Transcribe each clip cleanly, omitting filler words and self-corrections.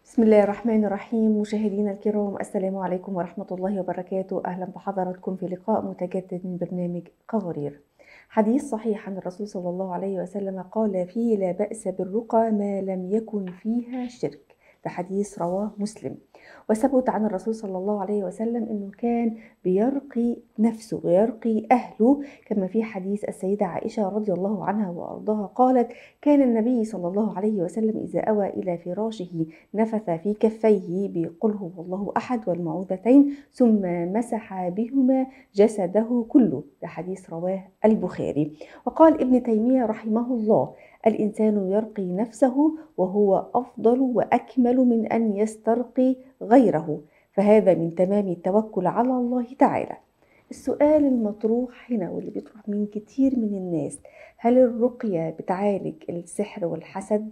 بسم الله الرحمن الرحيم. مشاهدينا الكرام، السلام عليكم ورحمة الله وبركاته. أهلا بحضراتكم في لقاء متجدد من برنامج قوارير. حديث صحيح عن الرسول صلى الله عليه وسلم قال فيه: لا بأس بالرقى ما لم يكن فيها شرك. ده حديث رواه مسلم. وثبت عن الرسول صلى الله عليه وسلم أنه كان بيرقي نفسه ويرقي أهله، كما في حديث السيدة عائشة رضي الله عنها وأرضاها قالت: كان النبي صلى الله عليه وسلم إذا أوى إلى فراشه نفث في كفيه بقل هو الله أحد والمعوذتين ثم مسح بهما جسده كله. ده حديث رواه البخاري. وقال ابن تيمية رحمه الله: الإنسان يرقي نفسه وهو أفضل وأكمل من أن يسترقي غيره، فهذا من تمام التوكل على الله تعالى. السؤال المطروح هنا واللي بيطرح من كتير من الناس: هل الرقية بتعالج السحر والحسد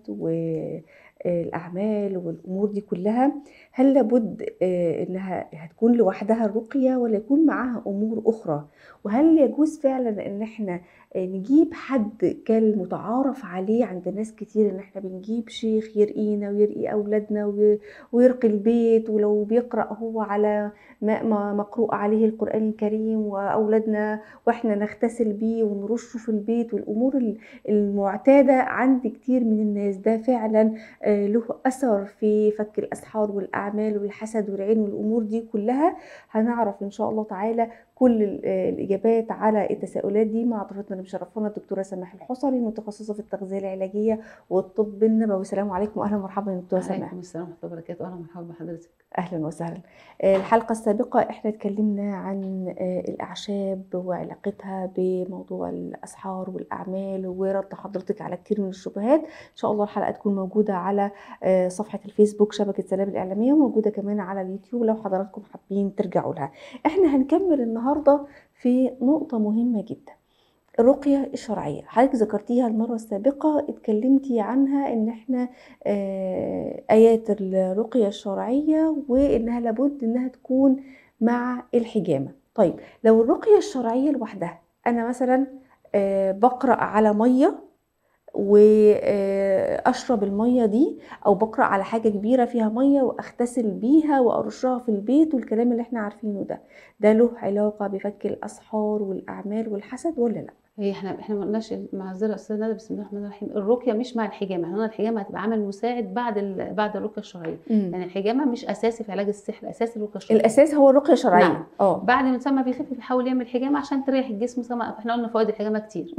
والأعمال والأمور دي كلها؟ هل لابد إنها هتكون لوحدها الرقية ولا يكون معاها أمور أخرى؟ وهل يجوز فعلا إن احنا نجيب حد كالمتعارف عليه عند ناس كتير، إن احنا بنجيب شيخ يرقينا ويرقي أولادنا ويرقي البيت، ولو بيقرأ هو على ماء مقروء عليه القرآن الكريم وأولادنا وإحنا نغتسل بيه ونرشه في البيت، والأمور المعتادة عند كتير من الناس، ده فعلا له أثر في فك الأسحار والأعمال والحسد والعين والأمور دي كلها؟ هنعرف إن شاء الله تعالى كل الإجابات على التساؤلات دي مع ضيفتنا اللي مشرفونا الدكتورة سماح الحصري، المتخصصة في التغذية العلاجية والطب النبوي. السلام عليكم وأهلا ومرحبا يا دكتورة سماح. وعليكم السلام ورحمة الله وبركاته، أهلا ومرحبا بحضرتك. أهلا وسهلا. الحلقة السابقة احنا اتكلمنا عن الأعشاب وعلاقتها بموضوع الأسحار والأعمال، ورد حضرتك على كتير من الشبهات. إن شاء الله الحلقة تكون موجودة على صفحة الفيسبوك شبكة سلام الإعلامية، وموجودة كمان على اليوتيوب لو حضراتكم حابين ترجعوا لها. احنا هنكمل النهاردة في نقطة مهمة جدا، الرقية الشرعية. حضرتك ذكرتيها المرة السابقة، اتكلمتي عنها ان احنا آيات الرقية الشرعية وانها لابد انها تكون مع الحجامة. طيب لو الرقية الشرعية لوحدها، انا مثلا بقرأ على مية واشرب المية دي، او بقرأ على حاجة كبيرة فيها مية واغتسل بيها وارشها في البيت والكلام اللي احنا عارفينه ده، ده له علاقة بفك الاسحار والاعمال والحسد ولا لا؟ هي احنا ما قلناش، معذرة استاذه ندى، بسم الله الرحمن الرحيم، الرقية مش مع الحجامة. احنا قلنا الحجامة هتبقى عمل مساعد بعد الرقية الشرعية. يعني الحجامة مش اساسي في علاج السحر، اساسي الرقية الشرعية. الاساس هو الرقية الشرعية. نعم. بعد ما الانسان ما بيخف بيحاول يعمل حجامة عشان تريح الجسم. احنا قلنا فوائد الحجامة كتير.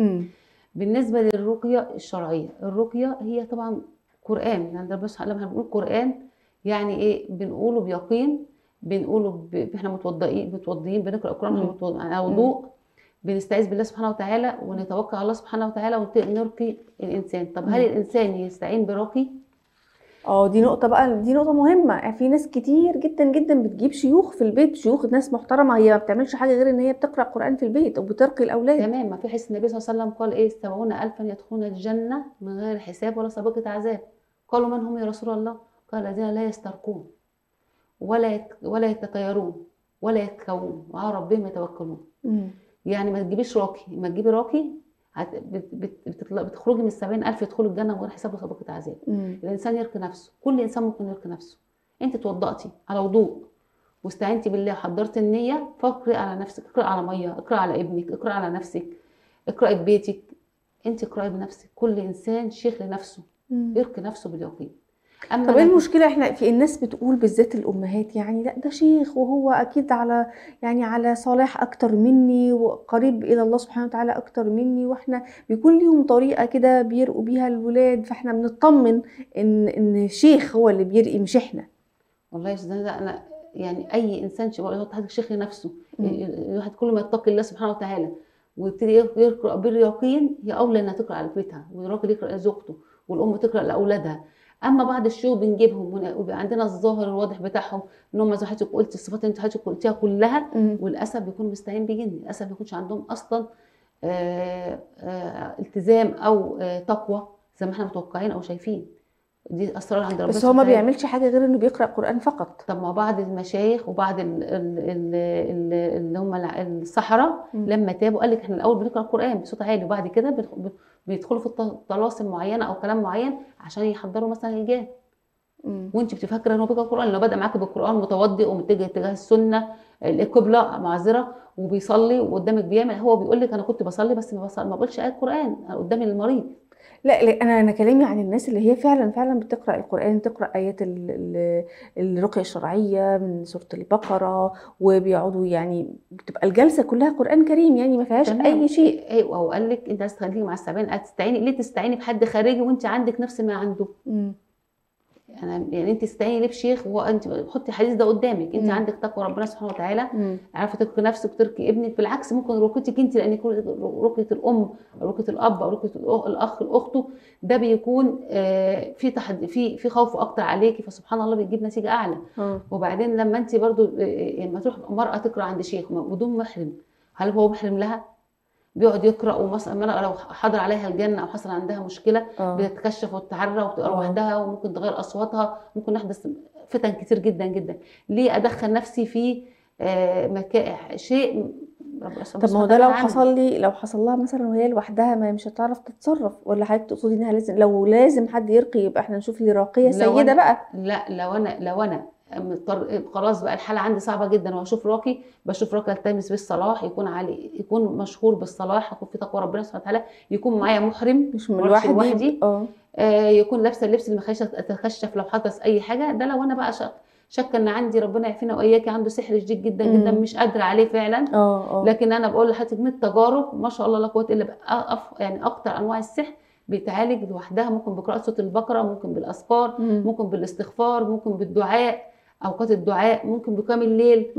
بالنسبة للرقيه الشرعية، الرقية هي طبعا قران. يعني بس لما بنقول قران يعني ايه؟ بنقوله بيقين، بنقوله احنا متوضئين، بنقرا القران على وضوء، بنستعيذ بالله سبحانه وتعالى ونتوكل على الله سبحانه وتعالى ونرقي الانسان. طب هل الانسان يستعين براقي؟ دي نقطة بقى، دي نقطة مهمة. في ناس كتير جدا جدا بتجيب شيوخ في البيت، شيوخ ناس محترمة، هي ما بتعملش حاجة غير ان هي بتقرأ قرآن في البيت وبترقي الأولاد. تمام. ما في حديث النبي صلى الله عليه وسلم قال ايه؟ 70,000 يدخلون الجنة من غير حساب ولا سابقة عذاب. قالوا من هم يا رسول الله؟ قال الذين لا يسترقون ولا يتطيرون ولا يتكون وعلى ربهم يتوكلون. يعني ما تجيبيش راقي، ما تجيبي راقي بتخرجي من 70,000 يدخلوا الجنة من غير حساب وسابقه عذاب. الانسان يرقي نفسه، كل انسان ممكن يرقي نفسه. انت توضأتي على وضوء واستعنتي بالله وحضرتي النية، فاقري على نفسك، اقرأي على مية، اقرأي على ابنك، اقرأي على نفسك، اقرأي في بيتك، انت اقرأي بنفسك. كل انسان شيخ لنفسه، يرقي نفسه باليقين. أما طب ايه المشكلة؟ احنا في الناس بتقول بالذات الامهات، يعني لا ده شيخ وهو اكيد على يعني على صلاح اكتر مني وقريب الى الله سبحانه وتعالى اكتر مني، واحنا بيكون ليهم طريقه كده بيرقوا بيها الولاد، فاحنا بنطمن ان شيخ هو اللي بيرقي مش احنا. والله يا استاذه انا يعني اي انسان حضرتك شيخ لنفسه. الواحد كل ما يتقي الله سبحانه وتعالى ويبتدي يقرا باليقين، هي اولى انها تقرا على بيتها، والراجل يقرا لزوجته، والام تقرا لاولادها. اما بعض الشيوخ بنجيبهم ويبقى عندنا الظاهر الواضح بتاعهم ان هم زي ما حضرتك قلت الصفات اللي انت حضرتك قلتيها كلها، وللاسف بيكونوا مستعين بجن، للاسف ما بيكونش عندهم اصلا التزام او تقوى زي ما احنا متوقعين او شايفين. دي اسرار عند ربنا. بس هو ما بيعملش حاجة غير انه بيقرا قران فقط. طب ما بعض المشايخ وبعض اللي هم السحرة لما تابوا قال لك احنا الاول بنقرا القران بصوت عالي، وبعد كده بيدخلوا في طلاسم معينة او كلام معين عشان يحضروا مثلا الجان. وانت بتفكري ان هو بيقرا قران. لو بدا معاك بالقران متوضئ ومتجه اتجاه السنة القبلة معذرة وبيصلي وقدامك بيعمل، هو بيقول لك انا كنت بصلي بس ما بقولش ايه قران قدام المريض. لا لا، انا كلامي عن الناس اللي هي فعلا فعلا بتقرا القران، تقرا ايات الرقية الشرعية من سورة البقرة، وبيقعدوا يعني بتبقى الجلسة كلها قران كريم، يعني ما فيهاش اي شيء. ايوه، هو قال لك انت عايز تخليكي مع السبعين، هتستعيني ليه؟ تستعيني بحد خارجي وانت عندك نفس ما عنده. انا يعني انت تستعيني ليه بشيخ وانت حطي الحديث ده قدامك؟ انت عندك تقوى ربنا سبحانه وتعالى، عارفه تركي نفسك وتركي ابنك. بالعكس ممكن رقيتك انت، لان يكون رقيه الام او رقيه الاب او رقيه الاخ لاخته، ده بيكون في في خوف اكتر عليكي، فسبحان الله بيجيب نتيجة اعلى. وبعدين لما انت برضو لما تروح مرأة تقرا عند شيخ بدون محرم، هل هو محرم لها؟ بيقعد يقرا، ومثلا لو حضر عليها الجنة او حصل عندها مشكلة بتتكشف وتتعرى وبتبقى لوحدها، وممكن تغير اصواتها، ممكن نحدث فتن كتير جدا جدا. ليه ادخل نفسي في شيء؟ طب ما هو ده لو حصل لي، لو حصل لها مثلا وهي لوحدها، ما مش هتعرف تتصرف؟ ولا حضرتك تقصدي انها لازم، لو لازم حد يرقي يبقى احنا نشوف لي راقية سيده بقى؟ لا، لو انا خلاص بقى الحالة عندي صعبة جدا واشوف راقي، بشوف راقي التمس بالصلاح، يكون علي، يكون مشهور بالصلاح، يكون في تقوى ربنا سبحانه وتعالى، يكون معايا محرم، مش من لوحدي، يكون لابسه اللبس اللي ما يخليش اتكشف لو حدث اي حاجة. ده لو انا بقى شاكه ان عندي، ربنا يعافينا واياكي، عنده سحر شديد جدا جدا مش قادرة عليه فعلا. لكن انا بقول لحضرتك من التجارب ما شاء الله لا قوة الا بالله، يعني اكتر انواع السحر بيتعالج لوحدها، ممكن بقراءة سورة البقرة، ممكن بالاذكار، ممكن بالاستغفار، ممكن بالدعاء، اوقات الدعاء، ممكن بقيام الليل.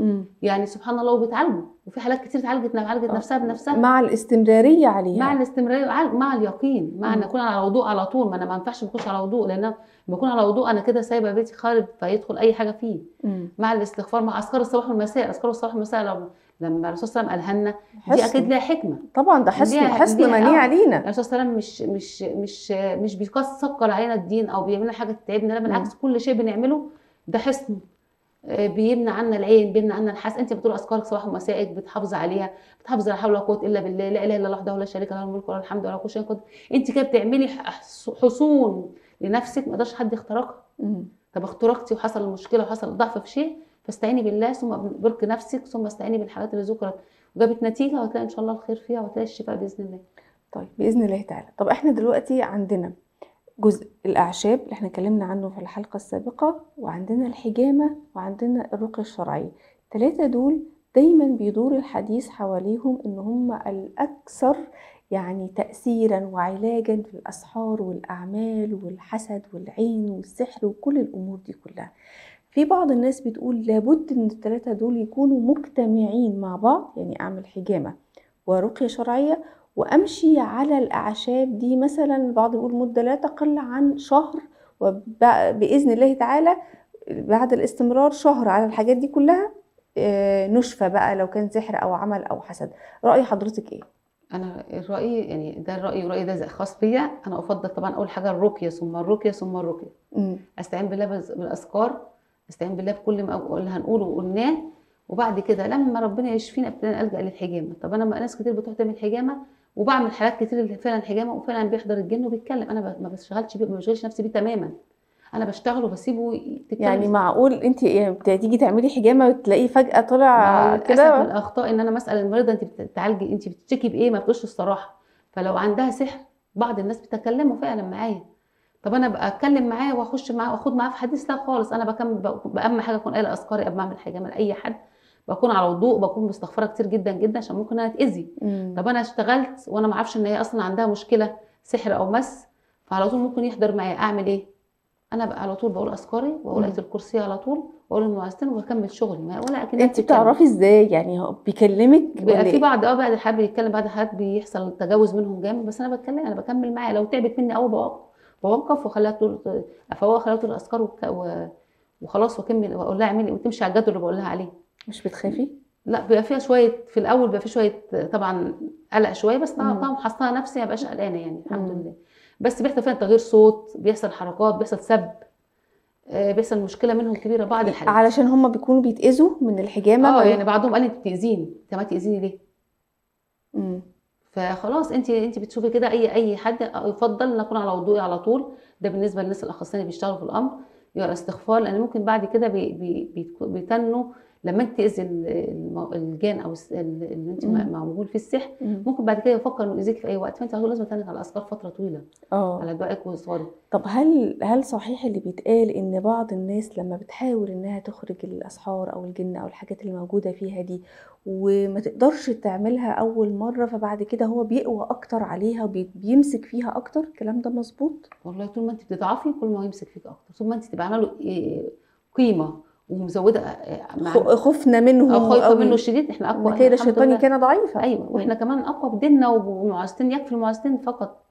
يعني سبحان الله وبيتعالجوا، وفي حالات كتير اتعالجت، عالجت نفسها بنفسها مع الاستمرارية عليها، مع الاستمرارية، مع اليقين، مع ان اكون على وضوء على طول. ما انا ما ينفعش ما اكونش على وضوء، لان لما بكون على وضوء انا كده سايبه بيتي خارب فيدخل اي حاجة فيه. مع الاستغفار، مع اذكار الصباح والمساء. اذكار الصباح والمساء لما الرسول صلى الله عليه وسلم قالها لنا دي اكيد لها حكمه طبعا، ده حصن منيع علينا. الرسول صلى الله عليه وسلم مش مش مش مش بيثقل علينا الدين او بيعمل لنا حاجة تتعبنا، لا بالعكس، كل شيء بنعمله ده حصن، بيمنع عنا العين، بيمنع عنا الحس. انت بتقول اذكارك صباح ومسائك، بتحافظي عليها، بتحافظي على حول ولا قوة الا بالله، لا اله الا الله وحده لا شريك له، الملك وله الحمد وله كل شيء قدير. انت كده بتعملي حصون لنفسك ما يقدرش حد يخترقها. طب اخترقتي وحصل المشكلة وحصل ضعف في شيء، فاستعيني بالله، ثم برك نفسك، ثم استعيني بالحاجات اللي ذكرت وجابت نتيجة، وهتلاقي ان شاء الله الخير فيها، وهتلاقي الشفاء باذن الله. طيب باذن الله تعالى. طب احنا دلوقتي عندنا جزء الأعشاب اللي احنا اتكلمنا عنه في الحلقة السابقة، وعندنا الحجامة، وعندنا الرقية الشرعية. الثلاثة دول دايما بيدور الحديث حواليهم ان هم الأكثر يعني تأثيرا وعلاجا في الأسحار والأعمال والحسد والعين والسحر وكل الأمور دي كلها. في بعض الناس بتقول لابد ان الثلاثة دول يكونوا مجتمعين مع بعض، يعني أعمل حجامة ورقية شرعية وامشي على الاعشاب دي، مثلا البعض يقول مده لا تقل عن شهر، وباذن الله تعالى بعد الاستمرار شهر على الحاجات دي كلها نشفى بقى لو كان سحر او عمل او حسد. راي حضرتك ايه؟ انا الراي يعني ده الراي، ورايي ده خاص بيا. انا افضل طبعا اول حاجة الرقية، ثم الرقية، ثم الرقية. استعين بالله بالاذكار، استعين بالله بكل ما اللي هنقوله وقلناه، وبعد كده لما ربنا يشفينا ابتدينا الجا للحجامه. طب انا ناس كتير بتروح تعمل حجامة، وبعمل حالات كتير اللي فعلا حجامة وفعلا بيحضر الجن وبيتكلم. انا ما بشتغلش بيه، ما بشغلش نفسي بيه تماما، انا بشتغل وبسيبه يتكلم. يعني معقول انت بتيجي تعملي حجامة وتلاقيه فجاة طلع كده؟ من الاخطاء ان انا بسال المريضة انت بتعالجي، انت بتشتكي بايه، ما بتقولش الصراحة. فلو عندها سحر بعض الناس بتكلموا فعلا معايا. طب انا بقى اتكلم معاه واخش معاه واخد معاه في حديث؟ لا خالص، انا بكمل. اهم حاجة اكون قايله اذكاري قبل ما اعمل حجامة لاي حد، بكون على وضوء، بكون مستغفره كتير جدا جدا عشان ممكن انا اتاذي. طب انا اشتغلت وانا ما اعرفش ان هي اصلا عندها مشكلة سحر او مس، فعلى طول ممكن يحضر معايا. اعمل ايه؟ انا بقى على طول بقول اذكاري واقول ايه الكرسي على طول، واقول المعوذتين وبكمل شغلي. ما ولا اكن انت بتعرفي ازاي يعني هو بيكلمك؟ بيبقى في بعض بعض الحالات بيتكلم، بعض الحالات بيحصل تجاوز منهم جامد، بس انا بتكلم، انا بكمل معاه. لو تعبت مني قوي بوقف واخليها تقول، افوق اخليها تقول الاذكار وخلاص واكمل، واقول لها اعملي وتمشي على الجدول اللي بقول لها عليه. مش بتخافي؟ لا، بيبقى فيها شوية في الاول، بيبقى في شوية طبعا قلق شوية، بس طبعا محصنة نفسي ما بقاش قلقانة يعني الحمد لله. بس بيحصل فيها تغيير صوت، بيحصل حركات، بيحصل سب، بيحصل مشكلة منهم كبيرة بعض الحالات، علشان هم بيكونوا بيتاذوا من الحجامة. يعني بعضهم قال انت بتاذيني، انت ما تاذيني ليه؟ فخلاص انت بتشوفي كده. اي حد يفضل ان اكون على وضوئي على طول. ده بالنسبة للناس الاخصائيين اللي بيشتغلوا في الامر، يقرا استغفار، لان ممكن بعد كده بيتنوا لما انت تاذي الجان او اللي انت موجود فيه السحر، ممكن بعد كده يفكر انه يأذيك في اي وقت، فانت على طول لازم تنك على الاذكار فترة طويلة على دعائك واصرارك. طب هل صحيح اللي بيتقال ان بعض الناس لما بتحاول انها تخرج الاسحار او الجن او الحاجات اللي موجودة فيها دي وما تقدرش تعملها اول مرة، فبعد كده هو بيقوى اكتر عليها وبيمسك فيها اكتر؟ الكلام ده مظبوط؟ والله طول ما انت بتضعفي كل ما هو يمسك فيك اكتر، طول ما انت تبقى عامله له قيمة ومزوده خوفنا منه او خايفة منه شديد، احنا اقوى. كيد الشيطان كان ضعيفا. ايوه، واحنا كمان اقوى بديننا وبمعوذتين، يكفي المعوذتين فقط،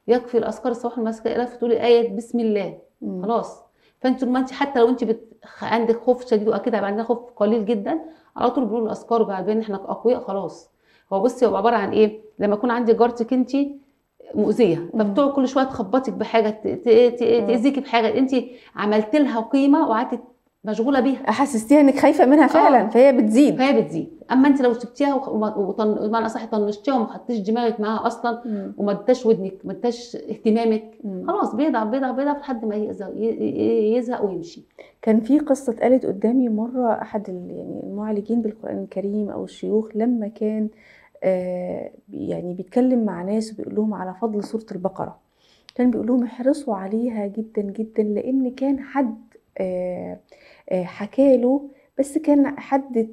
يكفي الاذكار الصباح والمساء، تقولي ايه بسم الله خلاص. فانت طول ما انت حتى لو انت عندك خوف شديد، واكيد هيبقى عندنا خوف قليل جدا، على طول بنقول الاذكار وبعدين احنا اقوياء خلاص. هو بصي، هو عبارة عن ايه؟ لما يكون عندي جارتك انت مؤذية، فبتقعد كل شوية تخبطك بحاجة، تاذيكي بحاجة، انت عملت لها قيمة وقعدتي مشغولة بيها، حسستيها انك خايفة منها فعلا، فهي بتزيد، اما انت لو سبتيها وبمعنى اصح طنشتيها وما حطيتش دماغك معاها اصلا، وما ادتش ودنك، ما ادتش اهتمامك، خلاص بيضعف بيضعف بيضعف لحد ما يزهق ويمشي. كان في قصة اتقالت قدامي مرة، احد يعني المعالجين بالقران الكريم او الشيوخ، لما كان يعني بيتكلم مع ناس وبيقول لهم على فضل سورة البقرة، كان بيقول لهم احرصوا عليها جدا جدا، لان كان حد حكاله، بس كان حد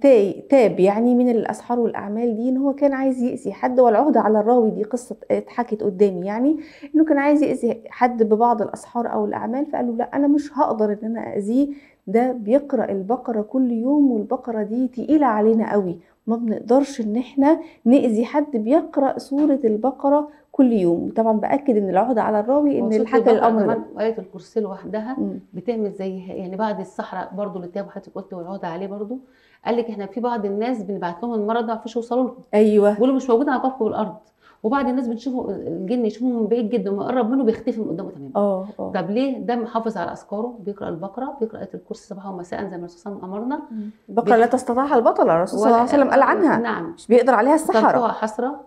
تاب يعني من الاسحار والاعمال دي، ان هو كان عايز يأذي حد، والعهده على الراوي، دي قصة اتحكت قدامي يعني، انه كان عايز يأذي حد ببعض الاسحار او الاعمال، فقال له لا انا مش هقدر ان انا اذيه، ده بيقرأ البقرة كل يوم، والبقرة دي تقيلة علينا قوي، ما بنقدرش ان احنا نأذي حد بيقرأ سورة البقرة كل يوم. طبعا باكد ان العهده على الراوي ان اللي حكى الامر ده. آية الكرسي لوحدها بتعمل زي يعني بعض السحرة برضو اللي تابوا حضرتك قلت والعهده عليه برضو، قال لك احنا في بعض الناس بنبعت لهم المرض ما عرفوش يوصلوا لهم. ايوه، بيقولوا مش موجود على كوكب الارض، وبعض الناس بنشوفه الجن يشوفه من بعيد جدا وما يقرب منه بيختفي من قدامه تماما. طب ليه؟ ده محافظ على اذكاره، بيقرا البقرة، بيقرا آية الكرسي صباحا ومساء زي ما الرسول صلى الله عليه وسلم امرنا. البقرة لا تستطيعها البطلة، الرسول صلى الله عليه وسلم قال عنها. نعم، مش بيقدر عليها السحرة، تركوها حسرة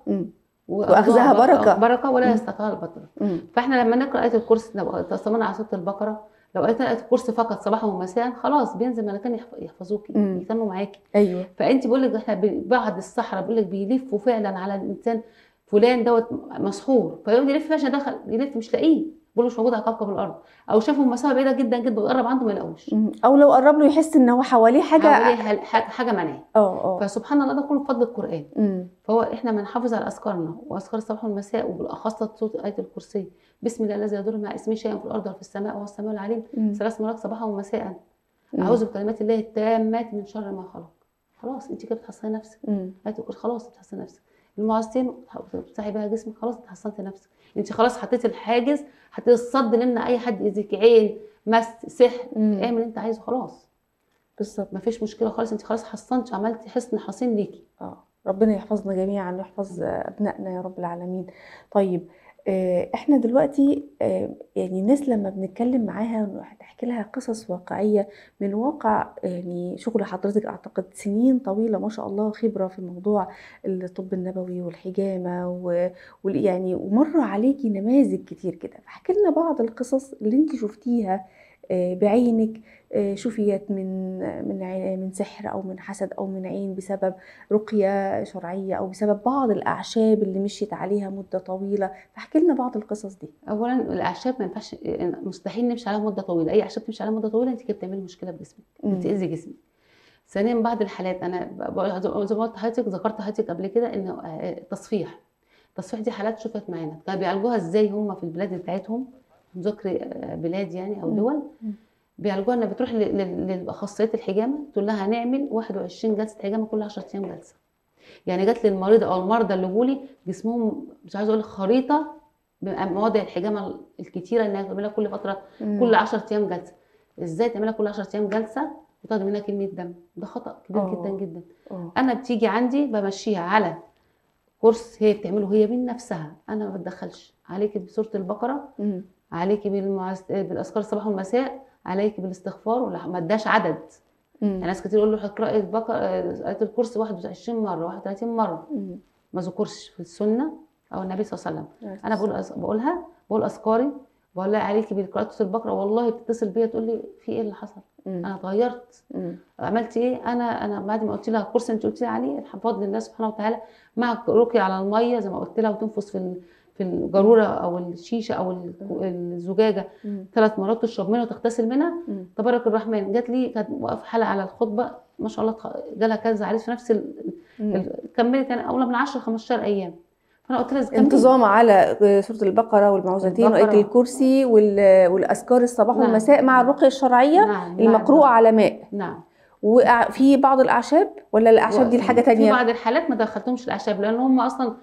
واخذها بركة، بركة ولا يستطيعها البطلة. فاحنا لما نقرا آية الكرسي لو تصمنا على سورة البقرة، لو قريت آية الكرسي فقط صباحا ومساء خلاص بينزل ملكان يحفظوكي، يهتموا معاكي. ايوه، فانت بقول لك احنا بعض السحرة بيقول لك بيلفوا فعلا على الانسان، فلان دوت مسحور، فيقعد يلف عشان دخل يلف مش لاقيه، بيقول له مش موجود على كوكب الارض، او شافه مسافة بعيدة جدا جدا ويقرب عنده ما يلاقوش، او لو قرب له يحس ان هو حواليه حاجة، حواليه حاجة منعاه. فسبحان الله ده كله بفضل القران. فهو احنا بنحافظ على اذكارنا واذكار الصباح والمساء، وبالاخص صوت آية الكرسي، بسم الله الذي لا يضر مع اسمه شيء في الارض ولا في السماء وهو السميع العليم، 3 مرات صباحا ومساء. اعوذ بكلمات الله التامات من شر ما خلق. خلاص انت كده بتحصني نفسك. آية الكرسي خلاص بتحصني نفسك. المعوذتين بتفتحي بيها جسمك، خلاص انت حصنتي نفسك، انت خلاص حطيتي الحاجز، حطيتي الصد لان اي حد يأذيك، عين، مس، سحر، اعمل اللي انت عايزه خلاص. بالظبط، مفيش مشكلة خالص، انت خلاص حصنتي، عملتي حصن حصين ليكي. ربنا يحفظنا جميعا ويحفظ ابنائنا يا رب العالمين. طيب احنا دلوقتي يعني الناس لما بنتكلم معاها ونحكي لها قصص واقعية من واقع يعني شغل حضرتك، اعتقد سنين طويلة ما شاء الله خبرة في موضوع الطب النبوي والحجامة ويعني ومر عليكي نماذج كتير كده، فاحكي لنا بعض القصص اللي انت شفتيها بعينك، شفيت من من سحر او من حسد او من عين بسبب رقيه شرعية او بسبب بعض الاعشاب اللي مشيت عليها مده طويلة، فاحكي لنا بعض القصص دي. اولا الاعشاب ما ينفعش، مستحيل نمشي عليها مده طويلة، اي اعشاب تمشي عليها مده طويلة انت كده بتعملي مشكلة في جسمك، بتاذي جسمك. ثانيا بعض الحالات انا زي ما قلت لحضرتك، ذكرت لحضرتك قبل كده ان التصفيح، التصفيح دي حالات شفت معانا، كانوا بيعالجوها ازاي هم في البلاد بتاعتهم، ذكر بلاد يعني او دول بيعالجوها انها بتروح لاخصائيه الحجامة تقول لها هنعمل 21 جلسه حجامة كل 10 ايام جلسه. يعني جت للمريض او المرضى اللي جولي جسمهم مش عايزه اقول خريطة بمواضع الحجامة الكتيرة انها تعملها كل فترة، كل 10 ايام جلسه. ازاي تعملها كل 10 ايام جلسه وتاخد منها كمية دم؟ ده خطا كبير جدا جدا. انا بتيجي عندي بمشيها على كورس هي بتعمله هي من نفسها، انا ما بتدخلش. عليكي بسورة البقرة، عليكي بالاذكار الصباح والمساء، عليكي بالاستغفار، ولا ما اداش عدد. يعني ناس كتير يقول له اقراي البقرة آية الكرسي 21 مرة 31 مرة، ما ذكرش في السنة او النبي صلى الله عليه وسلم. انا بقول بقولها، بقول اذكاري بقول لها عليكي بقراءة سورة البقرة، والله بتتصل بيا تقول لي في ايه اللي حصل؟ انا اتغيرت. عملت ايه؟ انا بعد ما قلت لها الكورس انت قلت لي عليه بفضل الله سبحانه وتعالى مع رقيه على المية زي ما قلت لها، وتنفس في الجاروره او الشيشة او الزجاجة 3 مرات، تشرب منها وتغتسل منها. تبارك الرحمن. جات لي كانت واقفة حلقة على الخطبة ما شاء الله، جالها كذا عريس في نفس كملت يعني اولى من 10 15 ايام. فانا قلت لها انتظام على سورة البقرة والمعوذتين وايه الكرسي والاذكار الصباح والمساء مع الرقية الشرعية. نعم. المقروءه على ماء. نعم. وفي بعض الاعشاب ولا الاعشاب دي لحاجة ثانية؟ في بعض الحالات ما دخلتهمش الاعشاب لان هم اصلا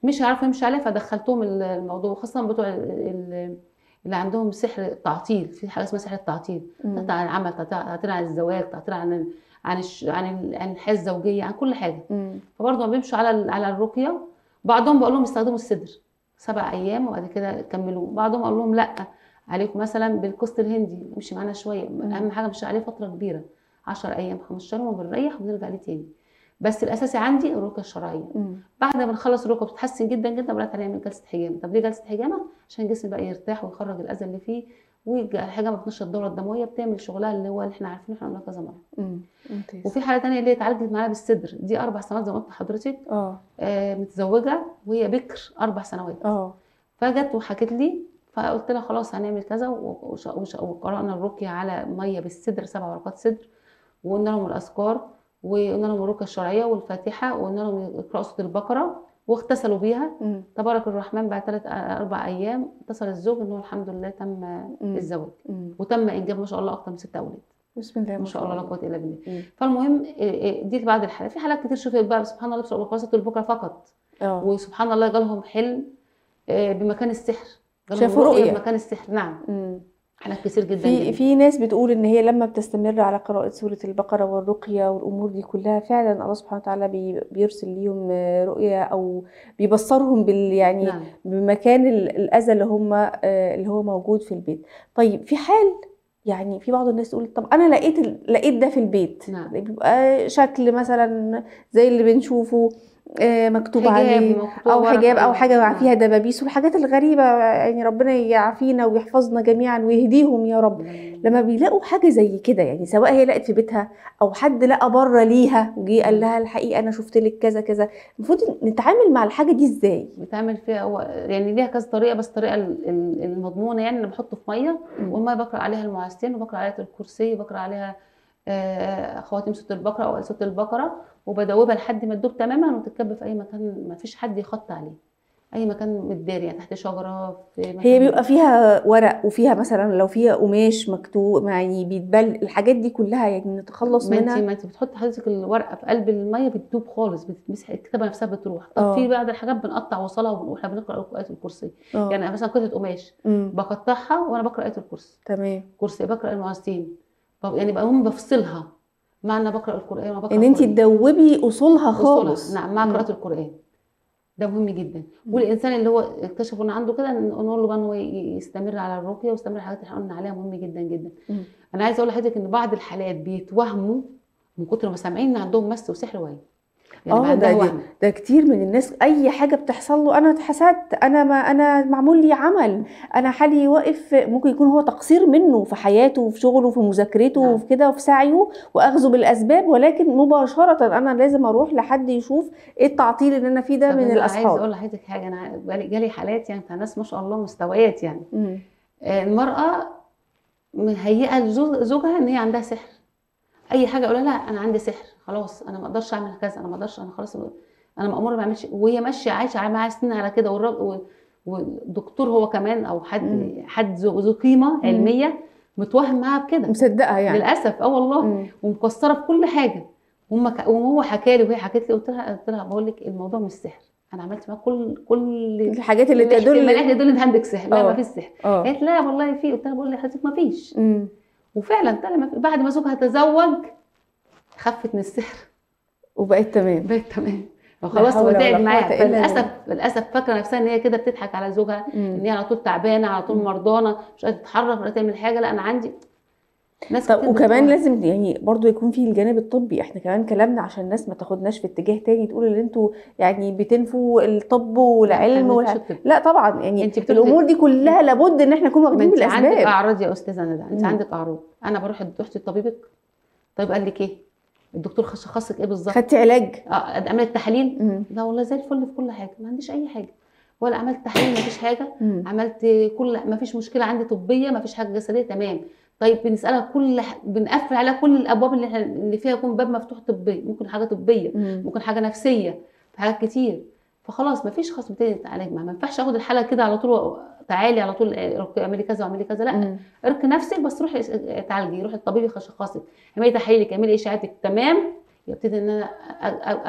مش عارفين يمشوا عليها، فدخلتهم الموضوع، خاصة بتوع اللي عندهم سحر التعطيل. في حاجة اسمها سحر التعطيل، تعطيل عن العمل، تعطيل عن الزواج، تعطيل عن عن عن عن الحياة الزوجية، عن كل حاجة. فبرضه بيمشوا على الرقية. بعضهم بقول لهم استخدموا السدر 7 ايام وبعد كده كملوه، بعضهم اقول لهم لا عليكم مثلا بالقسط الهندي، امشي معانا شوية، اهم حاجة مش عليه فترة كبيرة، 10 ايام 15 يوم، وبنريح وبنرجع ليه تاني. بس الاساسي عندي الرقية الشرعية. بعد ما بنخلص الرقية بتتحسن جدا جدا، بدات نعمل جلسه حجامة. طب ليه جلسه حجامة؟ عشان الجسم بقى يرتاح ويخرج الاذى اللي فيه، والحجامه بتنشط الدورة الدموية، بتعمل شغلها اللي هو اللي احنا عارفينه، احنا قلنا كذا مرة. وفي حاله ثانية اللي هي اتعالجت معاها بالصدر، دي 4 سنوات زي ما قلت لحضرتك. متزوجة وهي بكر 4 سنوات. فجت وحكت لي، فقلت لها خلاص هنعمل كذا، وقرانا الرقية على مية بالصدر، 7 ورقات صدر، وقلنا لهم الاذكار، وقلنا لهم الرقية الشرعية والفاتحة، وقلنا لهم يقراوا سورة البقرة، واغتسلوا بيها. تبارك الرحمن بعد 3 4 ايام اتصل الزوج ان هو الحمد لله تم الزواج، وتم انجاب ما شاء الله اكثر من 6 اولاد. بسم الله ما شاء الله لا قوة الا بالله. فالمهم دي بعض الحالات. في حالات كتير شوفي بقى سبحان الله بسورة البقرة فقط، وسبحان الله جالهم حلم بمكان السحر، شافوا رؤية بمكان السحر. نعم. حالات كتير جدا. في ناس بتقول ان هي لما بتستمر على قراءة سورة البقرة والرقية والامور دي كلها، فعلا الله سبحانه وتعالى بيرسل ليهم رؤية او بيبصرهم بال يعني. نعم. بمكان الاذى اللي هم اللي هو موجود في البيت. طيب في حال يعني في بعض الناس تقول طب انا لقيت ده في البيت. نعم. بيبقى شكل مثلا زي اللي بنشوفه مكتوب عليه، او حجاب او حاجة. نعم. فيها دبابيس والحاجات الغريبة، يعني ربنا يعافينا ويحفظنا جميعا ويهديهم يا رب. لما بيلاقوا حاجة زي كده، يعني سواء هي لقت في بيتها او حد لقى بره ليها وجي قال لها الحقيقة انا شفت لك كذا كذا، المفروض نتعامل مع الحاجة دي ازاي؟ نتعامل فيها هو يعني ليها كذا طريقه، بس الطريقة المضمونه يعني انا بحطه في مية، والمية بقرا عليها المعوذتين، وبقرا عليها الكرسي، وبقرا عليها خواتيم سورة البقرة او سورة البقرة، وبدوبها لحد ما تدوب تماما وتتكب في اي مكان ما فيش حد يخط عليه، اي مكان متداري يعني تحت شجرة، في مكان. هي بيبقى فيها ورق وفيها مثلا لو فيها قماش مكتوب يعني بيتبل، الحاجات دي كلها يعني نتخلص منها. ما انت بتحط حضرتك الورقة في قلب المية بتدوب خالص، بتتمسح الكتابة نفسها بتروح. طب في بعض الحاجات بنقطع وصلها واحنا بنقرا ايه الكرسي. يعني مثلا قطعه قماش بقطعها وانا بقرا ايه الكرسي. تمام. كرسي بقرا المعوذتين، يعني بقى هم بفصلها مع ان بقرا القران، وبقرا ان انت تدوبي اصولها خالص. نعم، مع قراءة القران ده مهم جدا. والانسان اللي هو اكتشف ان عنده كده نقول له بقى ان هو يستمر على الرقية ويستمر على الحاجات اللي احنا قلنا عليها، مهم جدا جدا. انا عايزه اقول لحضرتك ان بعض الحالات بيتوهموا من كتر ما سامعين ان عندهم مس وسحر وعين. يعني ده كتير من الناس اي حاجة بتحصل له، انا اتحسدت، انا ما انا معمول لي عمل، انا حالي واقف، ممكن يكون هو تقصير منه في حياته وفي شغله وفي مذاكرته. نعم. وفي كده وفي سعيه واخذه بالاسباب، ولكن مباشرة انا لازم اروح لحد يشوف ايه التعطيل اللي انا فيه ده من الاصحاب. عايز اقول لحضرتك حاجة، انا جالي حالات يعني بتاع ناس ما شاء الله مستويات يعني. المراة مهيئة لزوجها ان هي عندها سحر، اي حاجة اقولها لها انا عندي سحر، خلاص انا ما اقدرش اعمل كذا، انا ما اقدرش، انا خلاص انا مأمورة ما اعملش، وهي ماشية عايشه معاها سنين على كده. والراجل والدكتور هو كمان او حد ذو قيمة علمية متوهم معاها بكده، مصدقها يعني للاسف. والله. ومقصره في كل حاجة. وهو حكى لي وهي حكت لي، قلت لها بقول لك الموضوع مش سحر، انا عملت معاك كل الحاجات اللي تدل ان عندك سحر. لا ما فيش سحر. قالت لا والله في. قلت لها بقول لحضرتك ما فيش. وفعلا طلع بعد ما زوجها تزوج خفت من السحر وبقت تمام، بقت تمام وخلاص، وتعب معاها. فللاسف فاكره نفسها ان هي كده بتضحك على زوجها، ان هي على طول تعبانة، على طول مرضانه، مش قادرة تتحرك ولا تعمل حاجة، لا انا عندي. ناس طب كتير وكمان بتقول لازم يعني برضو يكون في الجانب الطبي، احنا كمان كلامنا عشان الناس ما تاخدناش في اتجاه تاني تقول ان انتوا يعني بتنفوا الطب والعلم لا، إحنا بننفيش الطب. لا طبعا، يعني انت بتقولي الامور دي كلها لابد ان احنا نكون ما واخدين انت عندك بالاسباب. اعراض يا استاذه ندى، انت مم. عندك اعراض. انا بروح رحت لطبيبك، طيب قال لك ايه؟ الدكتور شخصك ايه بالظبط؟ خدتي علاج؟ عملت تحاليل؟ مم. لا والله زي الفل في كل حاجة، ما عنديش اي حاجة، ولا عملت تحاليل، ما فيش حاجة، مم. عملت كل، ما فيش مشكلة عندي طبية، ما فيش حاجة جسدية، تمام. طيب بنسالها كل بنقفل عليها كل الابواب اللي فيها يكون باب مفتوح طبي، ممكن حاجة طبية، ممكن حاجة نفسية، في حاجات كتير. فخلاص ما فيش، خلاص بتبتدي تتعالج معاها. ما ينفعش اخد الحالة كده على طول تعالي على طول اعملي كذا واعملي كذا، لا، اركي نفسك بس، روحي اتعالجي، روحي الطبيب يشخصك، اعملي تحاليلك، اعملي اشاعاتك، تمام. يبتدي ان انا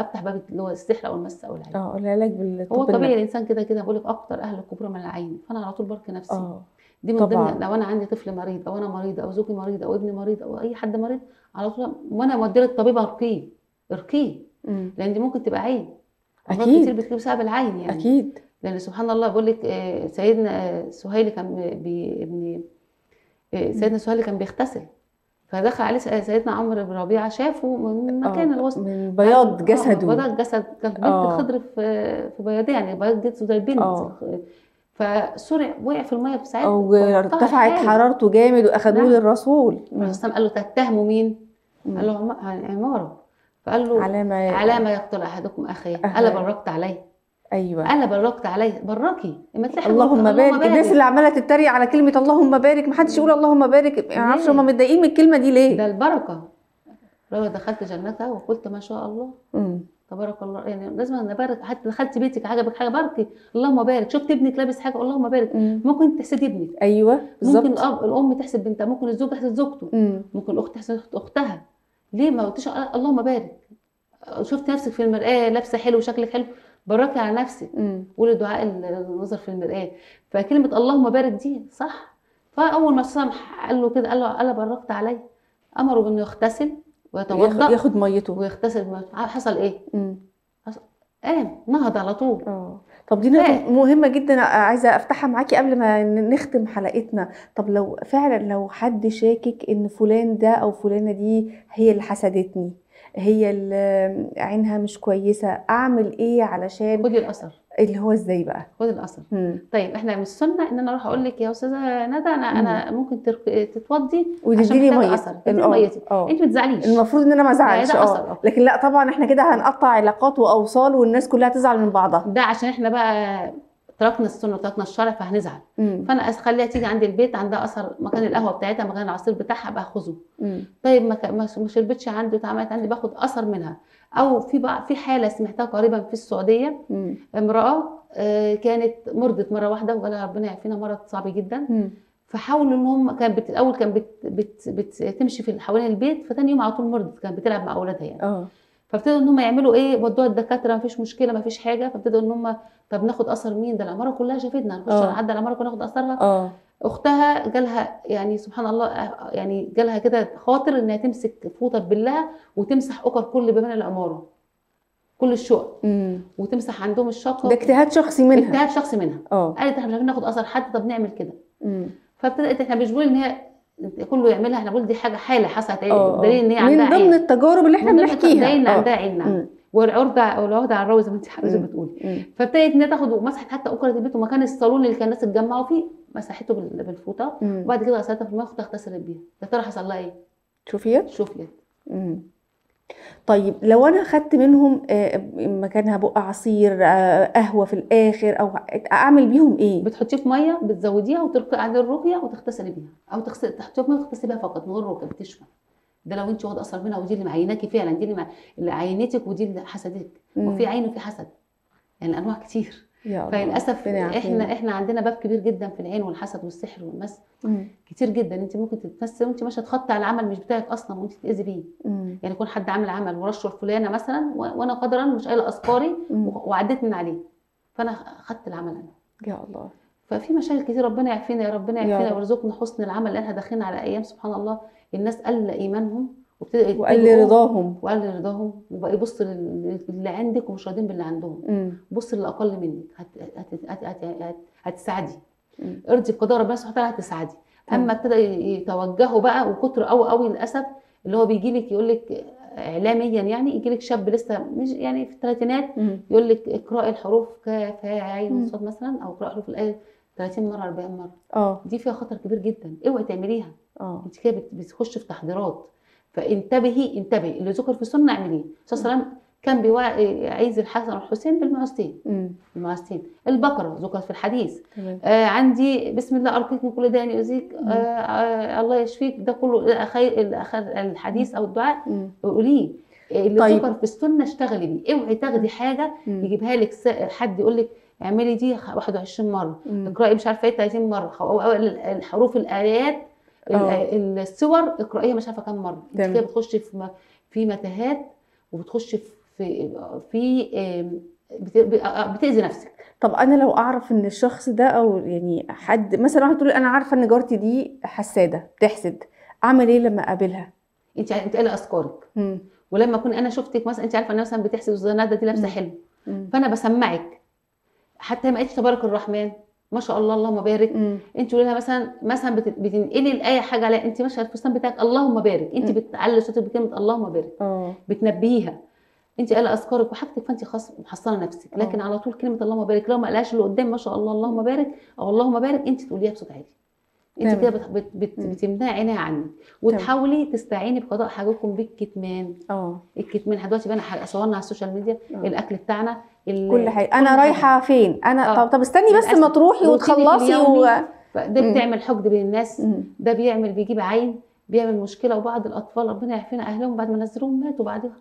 افتح باب اللي هو السحر او المس او العين. العلاج بالطب هو طبيعي الانسان كده كده، بقول لك اكتر اهل الكبرى من العين، فانا على طول بركي نفسي. دي من ضمن لو انا عندي طفل مريض او انا مريضه او زوجي مريض او ابني مريض او اي حد مريض، على طول وانا موديه للطبيب ارقيه ارقيه، لان دي ممكن تبقى عين. اكيد كتير بتجيب بسبب العين يعني. اكيد، لان سبحان الله بقول لك سيدنا سهيل كان ابن سيدنا سهيل كان بيغتسل، فدخل عليه سيدنا عمرو بن ربيعة، شافه من مكان الوسط، من بياض جسده، بياض جسد، كانت بنت الخضر في بياض، يعني بياض جسده زي البنت. فسرع وقع في المية في ساعتها، او ارتفعت حرارته جامد واخدوه للرسول. الرسول قال له تتهموا مين؟ قال له عمارة. فقال له على ما يقتل احدكم اخيه، الا بركت عليه. ايوه، انا بركت عليه، براكي اما تلاقي اللهم بارك. الناس اللي عماله تتريق على كلمة اللهم بارك، ما حدش يقول اللهم بارك، ما اعرفش هم متضايقين من الكلمة دي ليه. ده البركة، لو دخلت جنتها وقلت ما شاء الله تبارك الله، يعني لازم نبارك. حتى دخلت بيتك عجبك حاجة باركي، اللهم بارك. شفت ابنك لابس حاجة، اللهم بارك. ممكن تحسدي ابنك، ايوه بالظبط. ممكن الاب الام تحسد بنتها، ممكن الزوج تحسد زوجته، ممكن الاخت تحسد اختها. ليه ما قلتيش اللهم بارك؟ شفت نفسك في المرآة لابسه حلو وشكلك حلو، براكي على نفسك، قولي دعاء النظر في المرآة. فكلمة اللهم بارك دي صح. فأول ما الصام قال له كده، قال له ألا بركت علي، أمره بأنه يغتسل ويتوضأ، ياخد ميته ويغتسل. حصل إيه؟ قام نهض على طول. طب دي نقطة مهمة جدا عايزة أفتحها معاكي قبل ما نختم حلقتنا. طب لو فعلا لو حد شاكك إن فلان ده أو فلانة دي هي اللي حسدتني، هي اللي عينها مش كويسة، اعمل ايه علشان؟ خدي الاثر. اللي هو ازاي بقى؟ خدي الاثر. طيب احنا من السنة ان انا اروح اقول لك يا استاذه ندى انا ممكن تتوضي وتديني ميتي. انت ما تزعليش، المفروض ان انا ما ازعلش. لكن لا طبعا احنا كده هنقطع علاقات واوصال والناس كلها تزعل من بعضها. ده عشان احنا بقى تركنا السنة وتركنا الشرع فهنزعل. فانا اخليها تيجي عند البيت، عندها اثر مكان القهوة بتاعتها، مكان العصير بتاعها، باخذه. طيب ما شربتش عندي واتعملت عندي، باخد اثر منها. او في بقى في حاله سمعتها قريبا في السعودية، امراة كانت مرضت مرة واحدة وجالها ربنا يعافينا مرض صعب جدا. فحاولوا ان هم كانت الاول كانت بتمشي في حوالين البيت، فتاني يوم على طول مرضت، كانت بتلعب مع اولادها يعني. فابتدوا ان هم يعملوا ايه، ودوها الدكاترة مفيش مشكلة مفيش حاجة. فابتدوا ان هم طب ناخد اثر مين؟ ده العمارة كلها شافتنا، هنخش نعدي العمارة كلها ناخد اثرها. اختها جالها يعني سبحان الله، يعني جالها كده خاطر انها تمسك فوطه ببلها وتمسح اكر كل بيبان العمارة، كل الشقق، وتمسح عندهم الشقة. ده اجتهاد شخصي منها، اجتهاد شخصي منها. قالت احنا مش عارفين ناخد اثر حد، طب نعمل كده. فابتدات، احنا مش بنقول ان هي كله يعملها، احنا بنقول دي حاجة حاله حصلت، دليل ان هي عندها من ضمن التجارب اللي احنا بنحكيها، دليل ان عندها عين. نعم، والعرضه والعهده على الراوي زي ما انت حضرتك بتقولي. فابتدت انها تاخد ومسحت حتى اكره البيت ومكان الصالون اللي كان الناس اتجمعوا فيه، مسحته بالفوطه، وبعد كده غسلتها في المية واغتسلت بيها. يا ترى حصل لها ايه؟ شفيت؟ شفيت. طيب لو انا خدت منهم مكانها بق عصير، قهوة في الاخر، او اعمل بيهم ايه؟ بتحطيه في مية، بتزوديها وترقي على الرقية وتغتسلي بيها، او تحطيها في مية وتغتسلي بيها فقط من غير رقيه، بتشفى. ده لو انت واخده اثر منها، ودي اللي معيناكي فعلا، دي اللي عينتك ودي اللي حسدتك. وفي عين وفي حسد، يعني انواع كتير. فللاسف احنا عندنا باب كبير جدا في العين والحسد والسحر والمس كتير جدا. انت ممكن تتمسي وانت ماشية تخطي على عمل مش بتاعك اصلا وانت تتاذي بيه. يعني يكون حد عامل عمل ورشه لفلانه مثلا، وانا قدرا مش قايله اذكاري وعديت من عليه، فانا خدت العمل انا. يا الله. ففي مشاكل كتير، ربنا يعافينا يا ربنا يعافينا ويرزقنا حسن العمل، لان احنا داخلين على ايام سبحان الله الناس قل ايمانهم وقل رضاهم، وقل رضاهم، وبقى يبص للي عندك ومش راضيين باللي عندهم. بص للي اقل منك هتساعدي. ارضي بقضاء ربنا سبحانه وتعالى هتساعدي. اما ابتدى يتوجهوا بقى وكتر قوي قوي للاسف، اللي هو بيجي لك يقول لك اعلاميا، يعني يجي لك شاب لسه مش يعني في الثلاثينات يقول لك اقرأي الحروف ك ف ع ص مثلا، او اقرأي حروف الايه 30 مرة 40 مرة. دي فيها خطر كبير جدا، اوعي تعمليها. انت كده بتخش في تحضيرات، فانتبهي انتبهي. اللي ذكر في السنة اعمليه. الرسول صلى الله عليه وسلم كان بيعيذ الحسن والحسين بالمعوذتين. المعوذتين، البقرة ذكرت في الحديث. عندي بسم الله ارقيك من كل داء يؤذيك، الله يشفيك، ده كله الحديث او الدعاء قوليه. اللي طيب. ذكر في السنة اشتغلي بيه، اوعي تاخدي حاجة يجيبها لك حد يقول لك اعملي دي 21 مرة، اقراي مش عارفه ايه 30 مرة، او الحروف الايات السور اقرايها مش عارفه كام مرة. انت كده بتخشي في متاهات، وبتخشي في بتأذي نفسك. طب انا لو اعرف ان الشخص ده، او يعني حد مثلا واحد تقول انا عارفه ان جارتي دي حساده بتحسد، اعمل ايه لما اقابلها؟ انت قايله اذكارك، ولما اكون انا شفتك مثلا انت عارفه ان مثلا بتحسد والزناده دي لابسه حلو، فانا بسمعك حتى ما قالتش تبارك الرحمن ما شاء الله اللهم بارك. انت قولي لها مثلا بتنقلي الايه حاجة على انت ماشية الفستان بتاعك اللهم بارك، انت بتعلي صوتك بكلمه اللهم بارك، بتنبهيها. انت قايله اذكارك وحاجتك، فانت خلاص محصنة نفسك. لكن على طول كلمة اللهم بارك لو ما قالهاش اللي قدام ما شاء الله اللهم بارك او اللهم بارك، انت تقوليها بصوت عالي. انت كده بتمنعي عينيها عنك، وتحاولي تستعيني بقضاء حاجتكم بالكتمان. الكتمان دلوقتي بقى صورنا على ال social media، الاكل بتاعنا، كل حاجة، انا رايحة فين، انا طب استني بس ما تروحي وتخلصي ده بتعمل حقد بين الناس، ده بيجيب عين، بيعمل مشكلة. وبعض الاطفال ربنا يعافينا اهلهم بعد ما نزلوهم ماتوا بعدها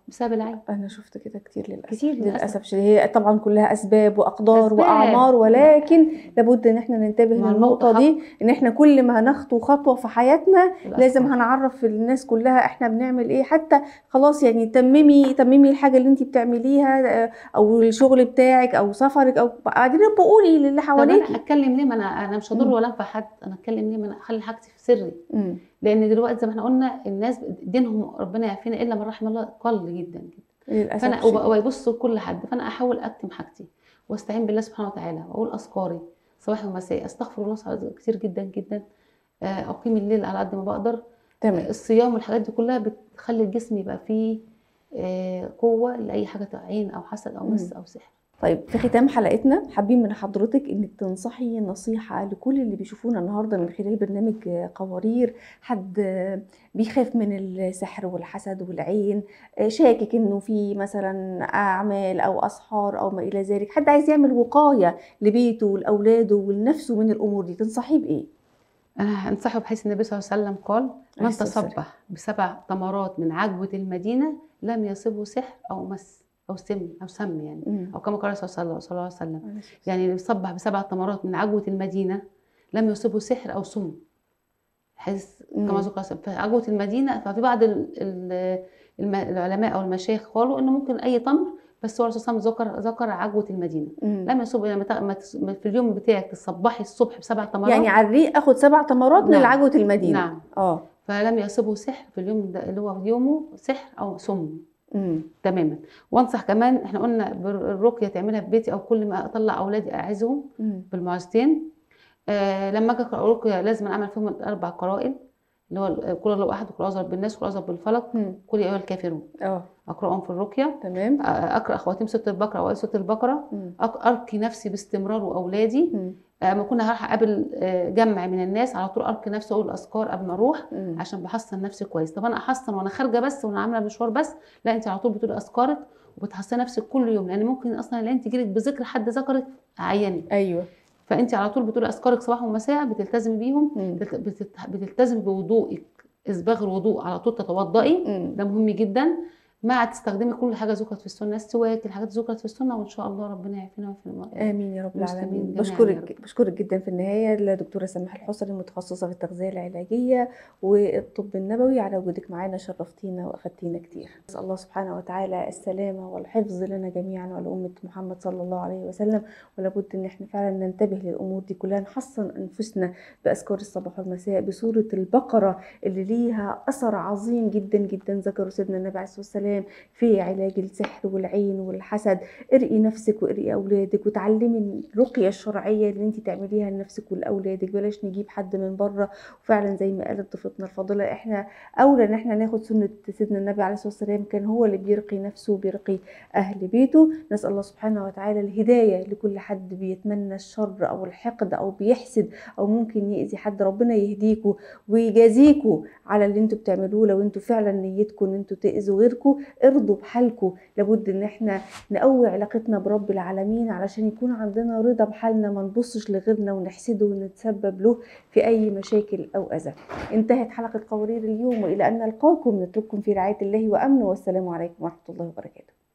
بسبب العين. انا شفت كده كتير للاسف، كتير للاسف. هي طبعا كلها اسباب واقدار واعمار، ولكن لابد ان احنا ننتبه للنقطة دي، ان احنا كل ما هنخطو خطوة في حياتنا لازم هنعرف الناس كلها احنا بنعمل ايه. حتى خلاص يعني تممي الحاجة اللي انت بتعمليها او الشغل بتاعك او سفرك، او بعدين بقولي للي حواليكي. طب انا اتكلم ليه؟ ما انا مش هضر ولا انفع حد، انا اتكلم ليه؟ ما انا اخلي حاجتي في سري. لان دلوقتي زي ما احنا قلنا الناس دينهم ربنا يعافينا الا من رحم الله قل جدا جدا، فانا ويبصوا لكل حد. فانا احاول اكتم حاجتي واستعين بالله سبحانه وتعالى، واقول اذكاري صباح ومساء، استغفر الله كتير جدا جدا، اقيم الليل على قد ما بقدر. تمام. الصيام والحاجات دي كلها بتخلي الجسم يبقى فيه قوة لاي حاجة، عين او حسد او مس او سحر. طيب في ختام حلقتنا حابين من حضرتك انك تنصحي نصيحة لكل اللي بيشوفونا النهارده من خلال برنامج قوارير، حد بيخاف من السحر والحسد والعين، شاكك انه في مثلا اعمال او اسحار او ما الى ذلك، حد عايز يعمل وقاية لبيته ولاولاده ولنفسه من الامور دي، تنصحيه بايه؟ انا هنصحه بحيث النبي صلى الله عليه وسلم قال: من تصبح بسبع تمرات من عجوة المدينة لم يصبه سحر او مس او سم او سم، يعني او كما قال صلى الله عليه وسلم، يعني اللي يصبح بسبع تمرات من عجوة المدينة لم يصبه سحر او سم، حيث كما ذكر في عجوة المدينة. ففي بعض العلماء او المشايخ قالوا انه ممكن اي تمر، بس هو الرسول صلى الله عليه وسلم ذكر عجوة المدينة. لم يصب، لما في اليوم بتاعك تصبحي الصبح بسبع تمرات، يعني على الريق اخد 7 تمرات من عجوة المدينة. نعم. فلم يصبه سحر في اليوم ده اللي هو يومه سحر او سم. تماما. وانصح كمان، احنا قلنا الرقية تعملها في بيتي او كل ما اطلع اولادي اعزهم بالمعوذتين. لما اجي اقرا رقيه لازم اعمل فيهم 4 قرائن، اللي هو قل الله احد، وقل اعوذ برب الناس، وقل اعوذ بالفلق، قل يا ايها الكافرون. اقراهم في الرقية. تمام. اقرا خواتيم سورة البقرة او سورة البقرة. ارقي نفسي باستمرار واولادي. لما اكون هروح اقابل جمع من الناس على طول ارقي نفسي واقول الاذكار قبل ما اروح، عشان بحصن نفسي كويس. طب انا احصن وانا خارجه بس وانا عامله مشوار بس؟ لا، انت على طول بتقولي اذكارك وبتحصني نفسك كل يوم، لان ممكن اصلا العين تجيلك بذكر حد ذكرك عياني. ايوه. فانت على طول بتقولي اذكارك صباح ومساء، بتلتزمي بيهم، بتلتزمي بوضوءك، اسباغ الوضوء على طول تتوضئي، ده مهم جدا. مع تستخدمي كل حاجة ذكرت في السنة، السواك، الحاجات ذكرت في السنة، وان شاء الله ربنا يعافينا ويعافي امين يا رب العالمين. بشكرك جدا في النهاية الدكتورة سماح الحصري، المتخصصة في التغذية العلاجية والطب النبوي، على وجودك معانا، شرفتينا وافدتينا كتير. نسال الله سبحانه وتعالى السلامة والحفظ لنا جميعا ولامه محمد صلى الله عليه وسلم. ولابد ان احنا فعلا ننتبه للامور دي كلها، نحصن انفسنا باذكار الصباح والمساء، بسورة البقرة اللي ليها اثر عظيم جدا جدا ذكره سيدنا النبي عليه الصلاة والسلام. والسلام في علاج السحر والعين والحسد. ارقي نفسك وارقي اولادك، وتعلمي الرقية الشرعية اللي انت تعمليها لنفسك ولاولادك، بلاش نجيب حد من بره. وفعلا زي ما قالت ضيفتنا الفاضلة، احنا اولى ان احنا ناخد سنة سيدنا النبي عليه الصلاة والسلام، كان هو اللي بيرقي نفسه وبيرقي اهل بيته. نسال الله سبحانه وتعالى الهداية لكل حد بيتمنى الشر او الحقد او بيحسد او ممكن يأذي حد، ربنا يهديكوا ويجازيكوا على اللي انتوا بتعملوه. لو انتوا فعلا نيتكم ان انتوا تأذوا غيركوا، ارضوا بحالكوا. لابد ان احنا نقوي علاقتنا برب العالمين علشان يكون عندنا رضا بحالنا، ما نبصش لغيرنا ونحسده ونتسبب له في اي مشاكل او اذى. انتهت حلقة قوارير اليوم، والى ان نلقاكم نترككم في رعاية الله وامنه، والسلام عليكم ورحمة الله وبركاته.